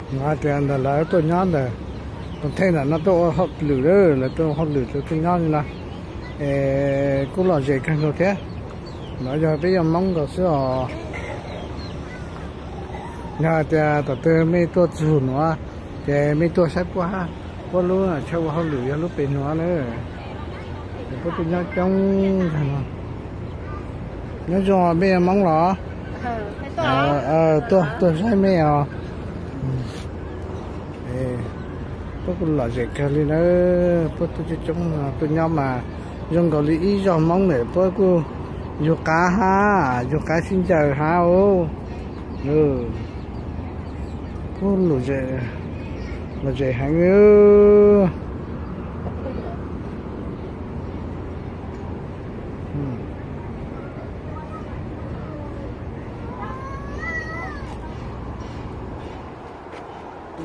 Hais tias ntawm lawv tuaj nyob ntawm koom thej ntawm no tuaj ua hauj lwm, lawv tuaj ua hauj lwm rau tuaj nyob li no, es kuj lom zem kawg nkaus thiab. No yog peb yog Hmoob nkaus xwb os. Yog hais tias tom twg mej tuaj txug nuav, ces mej tuaj saib puab, puab lub chaw ua hauj lwm yog lub pem nuav na. Puab tuaj nyob coob kawg no. Nyob zoo, mej yog Hmoob los? Tuaj, tuaj saib mej os. Puab kuj lom zem kawg li na. Puab tuaj coob coob tuaj nyob mas zoo nkaus li ib zog Hmoob ntawm puab kuj yug qav hab, yug qav sib ncaws hab os. Kuj lom zem heev.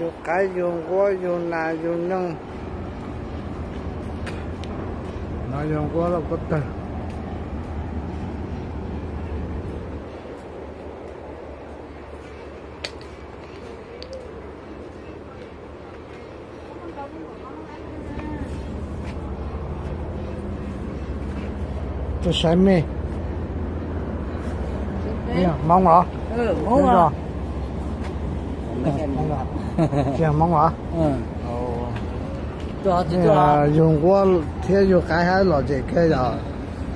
Yug qav, yug nquab, yug nas, yug nyoog. No yog nquab lauj, nquab tawg. Tuaj saib mej. Hmoob los? Tsis yog Hmoob los? Yug nquab thiab yug qav hab lom zem kawg yom.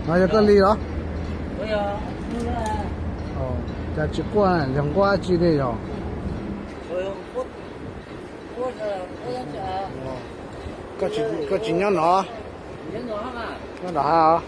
No yog koj li los? Cas tsis quaj, yog nquab dab tsi li yog? Koj tsis nyob no? Nyob no hab os.